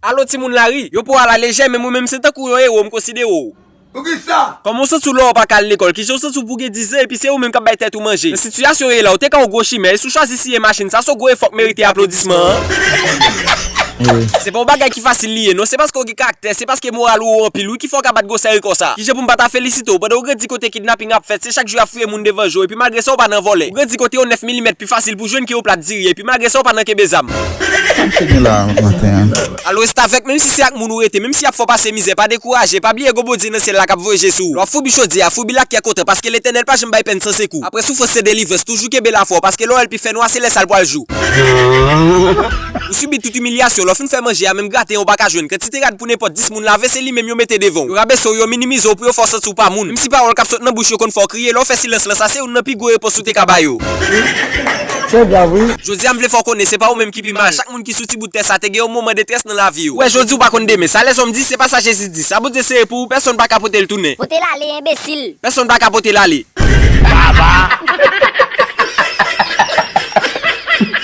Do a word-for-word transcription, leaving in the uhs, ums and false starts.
Alò timoun la ri, yo pran w alalejè, menm ou menm se tankou yon ewo m konsidere w. Poukisa? Kòman w santi w lè w pa ka al lekòl? Kijan w santi w pou w gen diz an epi se ou menm k ap bay tèt ou manje? Nan sitiyasyon w ye la, ou te ka yon gwo chimè, e si w chwazi siye machin sa, se yon gwo efò k merite aplodisman an. Se pa yon bagay ki fasil li ye, non, se paske w gen karaktè, se paske moral ou wo anpil, wi, ki fè w ka bat gwo sèri konsa. Kijan pou m pa ta felisite w, pandan w grandi kote kidnaping ap fèt, se chak jou y ap fouye moun devan je w, epi malgre sa w pa nan vòlè. Ou grandi kote yon nèf milimèt pi fasil pou jwenn ke yon plat diri, epi malgre sa w pa nan kenbe zam. Sa m fini la maten an? Alo restavèk, menm si se ak moun ou rete, menm si y ap fè w pase mizè, pa dekouraje, pa bliye gon Bondye nan syèl la k ap voye je sou ou. Lè w ap foubi chodyè a, foubi l ak kè kontan, paske Letènèl pa janm bay pèn san sekou. Apre soufrans se delivrans, toujou kenbe lafwa, paske lè w wè l pi fè nwa, se lè sa l pral jou. Ou sibi tout imilyasyon, lè w fin fè manje a, menm graten an ou pa ka jwenn. Kantite rad pou nenpòt dis moun lave, se li menm yo mete devan w. Yo rabese w, yo minimize w pou yo fè w santi w pa moun. Menm si pawòl k ap sot nan bouch yo konn fè w kriye, lè w fè silans lan, sa se youn nan pi gwo repons ou te ka ba yo. Se vre, wi. Jodi a, m vle fè w konnen, se pa ou menm ki pi mal. Chak moun ki sou ti bout tè sa te gen yon moman detrès nan lavi yo. Ou wè jodi, ou pa konn demen. Sa lèzòm di, se pa sa Jezi di. Sa Bondye sere pou ou, pèsonn pa ka pote l tounen. Pote l ale, enbesil. Pèsonn pa ka pote l ale.